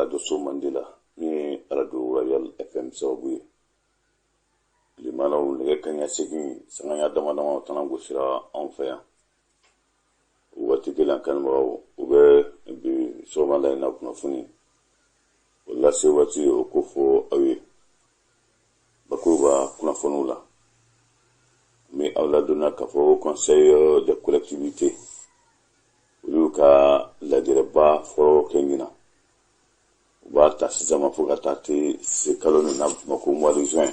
arajoso mandi la min ye arajo Royal FM sababu ye. Limanaw, nɛgɛ kaɲa 8 sangaya dama dama o tana gosira anw fɛ yan. Waati kelen, kanubagaw, u bɛ bi sɔgɔmada in na kunnafoni o lase waati o ko fɔ aw ye bakuruba kunnafoniw la. N bɛ aw ladɔnniya k'a fɔ Conseil des collectivités, olu ka lajɛrɛba fɔlɔ kɛ ɲinan. U b'a ta sisan ma fo ka taa te se kalo min n'a bɛ f'o ma ko mois de juin,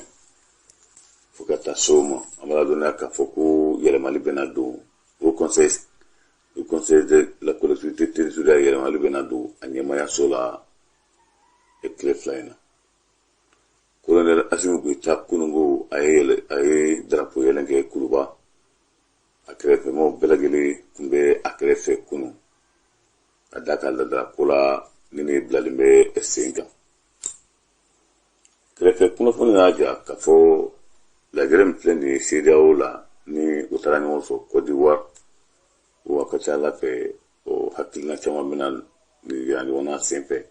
fo ka taa se o ma. An b'a ladɔnniya k'a fɔ ko yɛlɛmali bɛna don au Conseil de la collectivité territoriale, yɛlɛmali bɛna don a ɲɛmayaso la tile 2 in na. Colonel Assimi Goïta, kununko a ye drapeau yɛlɛn kɛ Kuluba. A kɛrɛfɛmaw bɛɛ lajɛlen tun bɛ a kɛrɛfɛ kunun, ka da ka ladala ko la ni ne bilalen bɛ sen kan. Kɛrɛfɛ kunnafoni y'a jira k'a fɔ lajɛrɛ min filɛ nin ye CEDEAO la, ni u taara ɲɔgɔn sɔrɔ Côte d'Ivoire, wa ka ca ala fɛ, o hakilina caman bɛna yira ɲɔgɔn na sen fɛ.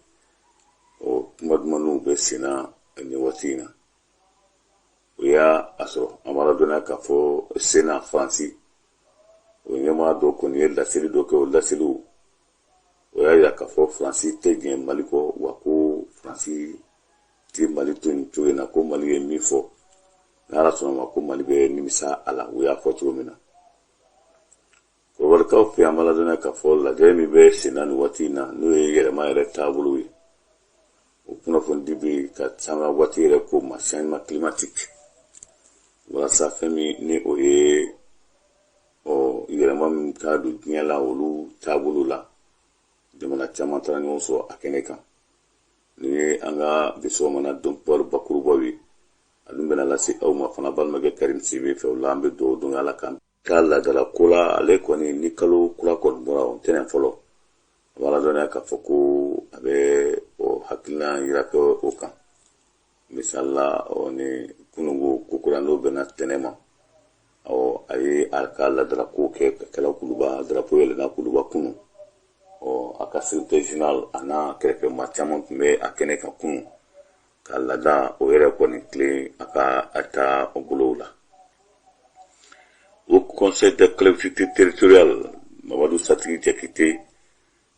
O kuma dumanniw bɛ sen na nin waati in na. O y'a a sɔrɔ an b'a ladɔnniya k'a fɔ Sénat Faransi, o ɲɛmaa dɔ kɔni ye laseli dɔ kɛ. O laseliw, o y'a yira k'a fɔ Faransi tɛ diɲɛ Mali kɔ, wa ko Faransi tɛ Mali to nin cogo in na, ko Mali ye min fɔ, n'Ala sɔnna ma, ko Mali bɛ nimisa a la, u y'a fɔ cogo min na. Kɔrɔbarikaw fɛ, an b'a ladɔnniya k'a fɔ lajɛ min bɛ sen na nin waati in na, n'o ye yɛlɛma yɛrɛ taabolo ye, o kunnafoni di bɛ ka sanga waati yɛrɛ ko ma changement climatique, walasa fɛn min ni o ye ɔ yɛlɛma min ka don diɲɛ la, olu taabolo la, jamana caman taara ɲɔgɔn sɔrɔ a kɛnɛ kan. Nin ye an ka bi sɔgɔmana dɔn kibaru bakurubaw ye. A dun bɛna lase aw ma fana balimakɛ Karim Sibe fɛ. O la, an bɛ dugawu don Ala kan k'a ladala ko la. Ale kɔni, ni kalo kura kɔni bɔra, o tɛnɛn fɔlɔ, a b'a ladɔnniya k'a fɔ ko a bɛ o hakilina yira kɛ o kan. Misali la, ɔ ni kununko ko kura n'o bɛnna tɛnɛ ma, ɔ a ye a ka ladala ko kɛ ka kɛla Kuluba, drapeau yɛlɛnna Kuluba kunu. Ɔ a ka secrétaire général a n'a kɛrɛfɛ maa caman tun bɛ a kɛnɛ kan kunu ka laada o yɛrɛ kɔni tilen a ka a ta o bolow la. Au Conseil des collectivités territoriales, Mamadu Satigi Jakite,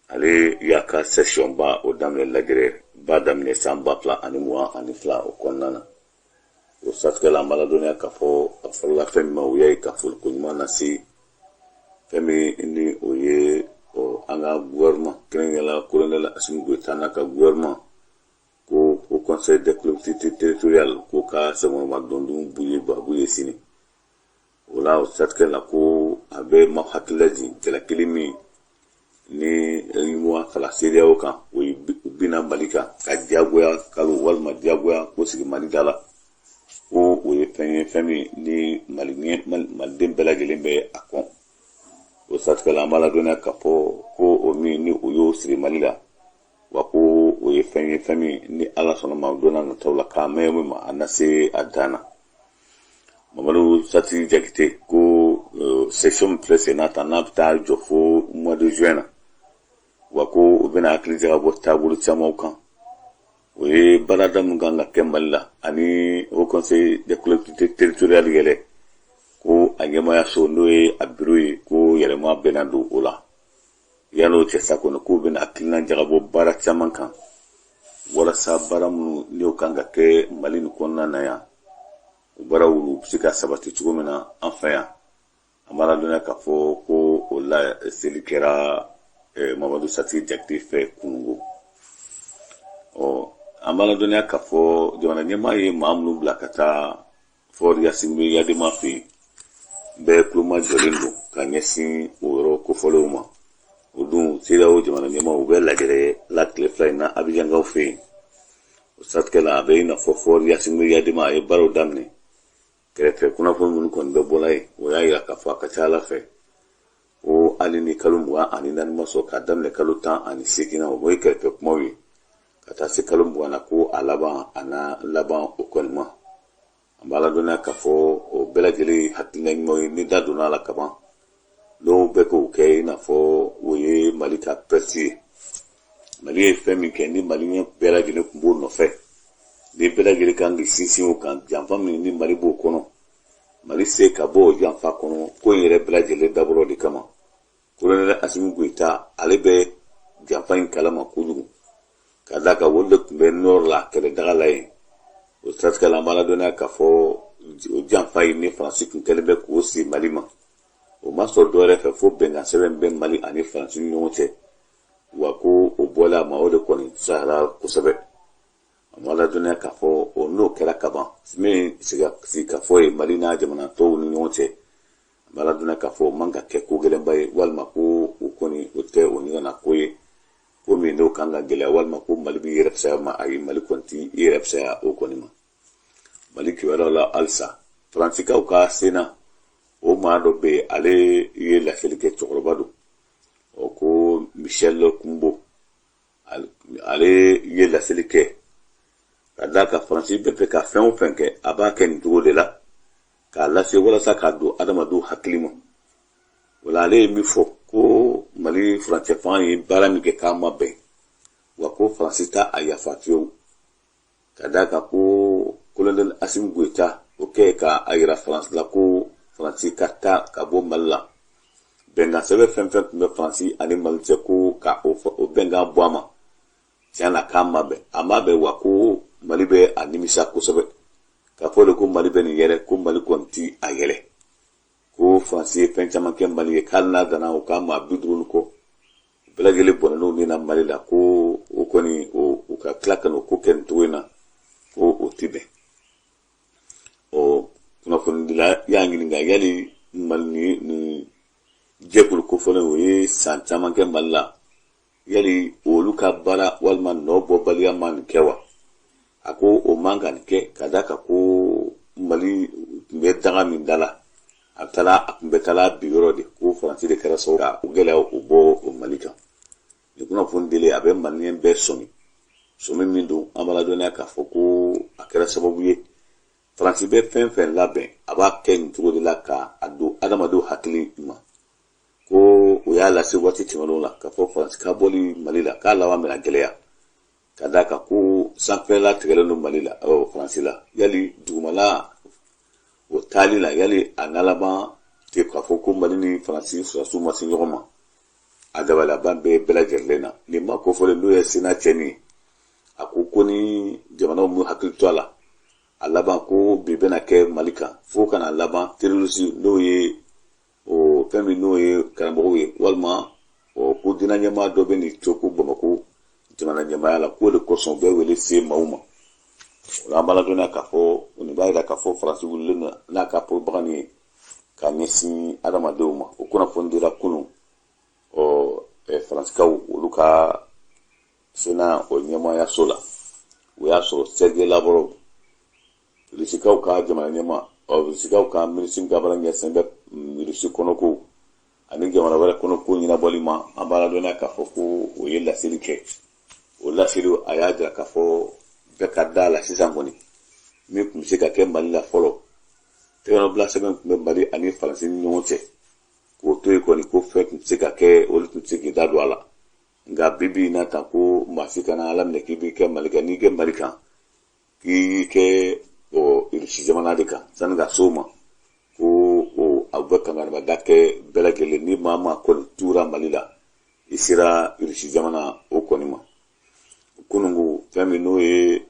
ale y'a ka session ba o daminɛ, lajɛrɛ ba daminɛ san 2022 o kɔnɔna na. O siratigɛ la, an b'a ladɔnniya k'a fɔ a fɔlɔla fɛn min ma, o y'a ye ka foliko ɲuman lase fɛn min ni o ye an ka gouvernement, kɛrɛnkɛrɛnnenya la colonel Assimi Goïta n'a ka gouvernement, ko au Conseil des collectivités territoriales ko ka senkɔrɔma dondon bu ye babu ye sini. O la, o siratigɛ la, ko a bɛ ma hakili lajigin jalakili min ni UEMOA fara CEDEAO kan, o ye binna Mali kan ka diyagoya kalo walima diyagoya ko sigi Mali da la, ko o ye fɛn ye, fɛn min ni Mali maliden bɛɛ lajɛlen bɛ a kɔn. O siratigɛ la, an b'a ladɔnniya k'a fɔ ko o min ni o y'o siri Mali la, wa ko o ye fɛn ye, fɛn min ni Ala sɔnna ma, don n'a nataw la, k'a mɛn min ma, a na se a dan na. Mamadu Satigi Jakite ko session min filɛ sen na tan, n'a bɛ taa jɔ fo mois de juin na, wa ko u bɛna hakili jagabɔ taabolo camanw kan, o ye baarada min kan ka kɛ Mali la, ani au Conseil des collectivités territoriales yɛrɛ, ko a ɲɛmayaso, n'o ye a bureau ye, ko yɛlɛma bɛna don o la. Yan'o cɛ sa kɔni, k'u bɛna hakilina jagabɔ baara caman kan, walasa baara minnu n'o kan ka kɛ Mali nin kɔnɔna na yan, o baaraw olu bɛ se ka sabati cogo min na an fɛ yan. An b'a ladɔnniya k'a fɔ ko o laseli kɛra Mamadu Satigi Jakite fɛ kununko. Ɔ an b'a ladɔnniya k'a fɔ jamana ɲɛmaa ye maa minnu bila ka taa Faure Gnassingbé Eyadéma fɛ yen, bɛɛ tulomajɔlen don ka ɲɛsin o yɔrɔ kofɔlenw ma. O dun, CEDEAO jamana ɲɛmaaw, u bɛ lajɛrɛ la tile 2 in na Abijankaw fɛ yen. O siratigɛ la, a bɛ i n'a fɔ Faure Gnassingbé Eyadéma a ye baaraw daminɛ. Kɛrɛfɛ kunnafoni minnu kɔni bɛ bɔla yen, o y'a yira k'a fɔ a ka ca Ala fɛ ko hali ni kalo 24 ma sɔrɔ, k'a daminɛ kalo 18 na, o ye kɛrɛfɛ kumaw ye, ka taa se kalo 20 na, ko a laban a na laban o kɔni ma. An b'a ladɔnniya k'a fɔ o bɛɛ lajɛlen hakilina ɲumanw ye, ni da donna a la kaban, dɔw bɛ k'o kɛ i n'a fɔ o ye Mali ka perte ye. Mali ye fɛn min kɛ, ni maliyɛn bɛɛ lajɛlen tun b'o nɔfɛ, ni bɛɛ lajɛlen kan k'i sinsin o kan, janfa min ni Mali b'o kɔnɔ, Mali se ka bɔ o janfa kɔnɔ, ko in yɛrɛ bɛɛ lajɛlen dabɔra de kama. Kolonɛli Asimi Goyita, ale bɛ janfa in kalama kojugu, ka d'a kan olu de tun bɛ nord la kɛlɛdaga la yen. O siratigɛ la, an b'a ladɔnniya k'a fɔ o janfa in ni Faransi tun kɛlen bɛ k'o se Mali ma, o ma sɔrɔ dɔwɛrɛ fɛ fo bɛnkan sɛbɛn bɛ Mali ani Faransi ni ɲɔgɔn cɛ. Wa ko o bɔla a ma, o de kɔni sahara kosɛbɛ. An b'a ladɔnniya k'a fɔ o n'o kɛra kaban, min sigikafɔ ye Mali n'a jamana tɔw ni ɲɔgɔn cɛ, an b'a ladɔnniya k'a fɔ o man ka kɛ ko gɛlɛnba ye, walima ko o kɔni o tɛ o ɲɔgɔnna ko ye, ko min n'o kan ka gɛlɛya, walima ko Mali b'i yɛrɛ fisaya ma. Ayi, Mali kɔni t'i yɛrɛ fisaya o kɔni ma. Mali kibaruyaw la halisa, Faransikaw ka Sénat o maa dɔ bɛ yen, ale ye laseli kɛ, cɛkɔrɔba don, o ko Michel Kumbo. Ale ye laseli kɛ ka d'a kan Faransi bɛ fɛ ka fɛn o fɛn kɛ, a b'a kɛ nin cogo de la k'a lase walasa k'a don adamadenw hakili ma. Wala ale ye min fɔ ko Mali furancɛ fanga ye baara min kɛ, k'a ma bɛn, wa ko Faransi t'a a yafa fiyewu, ka d'a kan ko Kolonɛli Asimi Goyita o kɛ ka a yira Faransi la ko Faransi ka taa ka bɔ Mali la, bɛnkan sɛbɛn fɛn fɛn tun bɛ Faransi ani Mali cɛ, ko ka o bɛnkan bɔ a ma. Tiɲɛ na, k'a ma bɛn, a ma bɛn, wa ko Mali bɛ a nimisa kosɛbɛ, k'a fɔ de ko Mali bɛ nin yɛrɛ, ko Mali kɔni ti a yɛrɛ, ko Faransi ye fɛn caman kɛ Mali ye, k'ale n'a danna o k'a maa 50 ni kɔ bɛɛ lajɛlen bɔnɛn'u ni na Mali la, ko o kɔni o ka tila ka n'o ko kɛ nin cogo in na, ko o ti bɛn. Ɔ, kunnafonidila y'a ɲininka yali Mali ni jɛkulu kofɔlen o ye san caman kɛ Mali la, yali olu ka baara walima nɔ bɔbaliya ma nin kɛ wa? A ko o man ka nin kɛ, ka d'a kan ko Mali tun bɛ daga min da la, a taara a tun bɛ taala bi yɔrɔ de, ko Faransi de kɛra sababu ka o gɛlɛya o bɔ o Mali kan. Nin kunnafoni dilen, a bɛ maliyɛn bɛɛ sɔmi sɔmi min don. An b'a ladɔnniya k'a fɔ ko a kɛra sababu ye, Faransi bɛ fɛn fɛn labɛn, a b'a kɛ nin cogo de la ka a don adamadenw hakili ma, ko o y'a lase waati tɛmɛnenw la k'a fɔ Faransi ka bɔli Mali la, k'a laban bɛna gɛlɛya, ka d'a kan ko sanfɛla tigɛlen don Mali la, Faransi la, yali dugumala o taali la, yali a nalaban tɛ k'a fɔ ko Mali ni Faransi sɔrɔdasiw ma se ɲɔgɔn ma. A dabaliban bɛ bɛɛ lajɛlen na. Nin ma kofɔlen, n'o ye Sénat cɛ nin ye, a ko ko ni jamanaw m'u hakili to a la, a laban ko bi bɛna kɛ Mali kan, fo ka na laban terroriste, n'o ye o fɛn min n'o ye karamɔgɔw ye, walima o ko diinɛ ɲɛmaa dɔ bɛ nin to ko Bamakɔ jamana ɲɛmaaya la, k'o de kosɔn u bɛ wele se maaw ma. O la, an b'a ladɔnniya k'a fɔ nin b'a yira k'a fɔ Faransi wulilen don n'a ka propagande ye ka ɲɛsin adamadenw ma. O kunnafoni dira kunun ɔ Faransikaw olu ka Sénat o ɲɛmayaso la. O y'a sɔrɔ Sergei Lavrov, Rusikaw ka jamana ɲɛma, Rusikaw ka minisiri ka baara ɲɛsin bɛ Rusi kɔnɔko ani jamana wɛrɛ kɔnɔko ɲɛnabɔli ma, an b'a ladɔnniya k'a fɔ ko o ye laseli kɛ. O laseli, a y'a jira k'a fɔ bɛɛ ka da la sisan kɔni, min tun bɛ se ka kɛ Mali la fɔlɔ, tɛgɛnɔbila sɛbɛn tun bɛ Mali ani Faransi ni ɲɔgɔn cɛ, k'o to yen kɔni, ko fɛn tun tɛ se ka kɛ, olu tun tɛ se k'i da don a la. Nka bi bi in na tan, ko maa si kana Ala minɛ k'i b'i kɛ Mali kan, n'i kɛ Mali kan, k'i kɛ Irisi jamana de kan, sani ka s'o ma, ko o a bɛ kankarida kɛ bɛɛ lajɛlen ni maa maa kɔni tura Mali la, i sera Irisi jamana o kɔni ma. Kununko, fɛn min n'o ye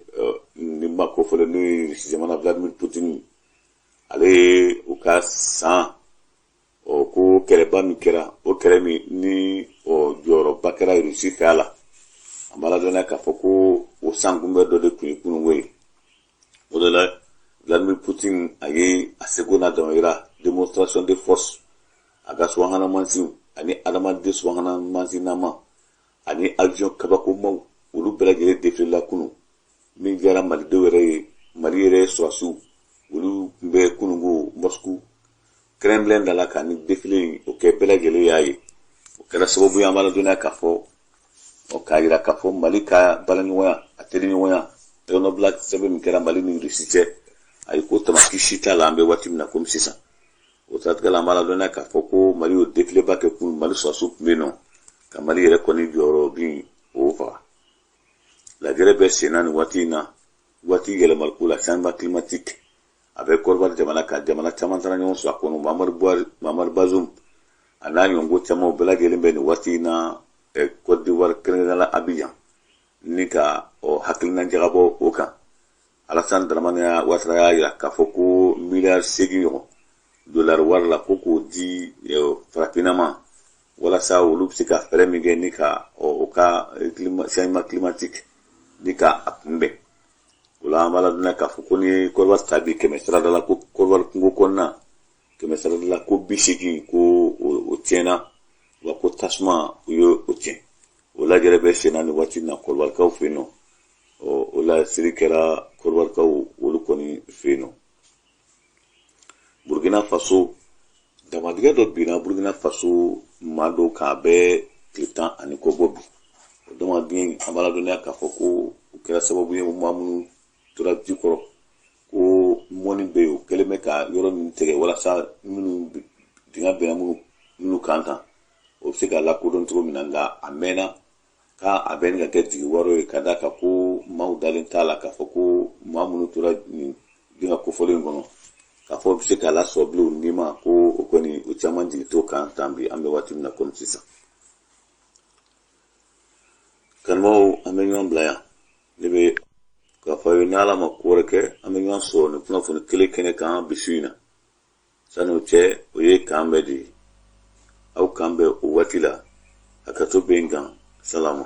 nin ma kofɔlen, n'o ye Irisi jamana Vladimir Poutine, ale ye u ka san ɔ ko kɛlɛba min kɛra, o kɛlɛ min ni ɔ jɔyɔrɔba kɛra Irisi fɛ a la, an b'a ladɔnniya k'a fɔ ko o sankunbɛ dɔ de tun ye kununko ye. O de la, Vladimir Poutine a ye a seko n'a damayira, démonstration de force, a ka subahana mansinw ani adamaden subahana mansinama ani avion kabakomaw, olu bɛɛ lajɛlen défilé la kunun. Min diyara malidenw yɛrɛ ye, Mali yɛrɛ sɔrɔdasiw, olu tun bɛ kununko Moscou Kremlin da la ka ni défilé in o kɛ, bɛɛ lajɛlen y'a ye. O kɛra sababu ye, an b'a ladɔnniya k'a fɔ ɔ k'a yira k'a fɔ Mali ka baaraɲɔgɔnya, a teriɲɔgɔnya, tɛgɛnɔbila sɛbɛn min kɛra Mali ni Rusi cɛ, ayi, ko tamaki si t'a la an bɛ waati min na komi sisan. O siratigɛ la, an b'a ladɔnniya k'a fɔ ko Mali y'o défilé ba kɛ kunun. Mali sɔrɔdasiw tun bɛ yen nɔ ka Mali yɛrɛ kɔni jɔyɔrɔ bin. o faga. Lajɛrɛ bɛ senna nin waati in na, waati yɛlɛmaliko la, changement climatique, a bɛ Kɔdiwari jamana kan. Jamana caman taara ɲɔgɔn sɔrɔ a kɔnɔ. Mamadu Bazum a n'a ɲɔgɔn caman bɛɛ lajɛlen bɛ nin waati in na Côte d'Ivoire, kɛrɛnkɛrɛnnenya la Abidjan, ni ka ɔ hakilina jagabɔ o kan. Alassane Dramane Ouattara y'a jira k'a fɔ ko miliyari 8 ɲɔgɔn dolari wari la, ko k'o di farafinna ma, walasa olu bɛ se ka fɛɛrɛ min kɛ ni ka o ka changement climatique ni ka a kunbɛn. O la, an b'a ladɔnniya k'a fɔ ko ni Kɔdiwari ta bi, 100 sarada la, ko Kɔdiwari kungo kɔnɔna, 100 sarada la, ko 80 ko o tiɲɛna, wa ko tasuma o ye o tiɲɛ. O lajɛrɛ bɛ senna nin waati in na Kɔdiwarikaw fɛ yen nɔ. O la siri kɛra Kɔdiwarikaw olu kɔni fɛ yen nɔ. Burkina Faso, damadingɛ dɔ binna Burkina Faso maa dɔw kan, a bɛ tile 10 ani kɔ bɔ bi. O damadingɛ, an b'a ladɔnniya k'a fɔ ko o kɛra sababu ye, maa minnu tora ji kɔrɔ, ko mɔni bɛ yen, o kɛlen bɛ ka yɔrɔ min tigɛ walasa minnu dingɛ binna minnu kan tan, o bɛ se ka lakodɔn cogo min na. Nka a mɛnna k'a a bɛ nin ka kɛ jigi wɛrɛ ye, ka d'a kan ko maaw dalen t'a la k'a fɔ ko maa minnu tora nin dingɛ kofɔlen in kɔnɔ, k'a fɔ bɛ se k'a lasɔrɔ bilen ni ma ko o kɔni, o caman jigi t'o kan tan bi, an bɛ waati min na komi sisan. Kanubaw, an bɛ ɲɔgɔn bila yan. Ne bɛ k'a fɔ aw ye, ni Ala ma ko wɛrɛ kɛ, an bɛ ɲɔgɔn sɔrɔ nin kunnafoni kelen kɛnɛ kan bi su in na. Sani o cɛ, o ye k'an bɛɛ de ye, aw k'an bɛn o waati la. Hakɛto bɛ n kan. Salamu.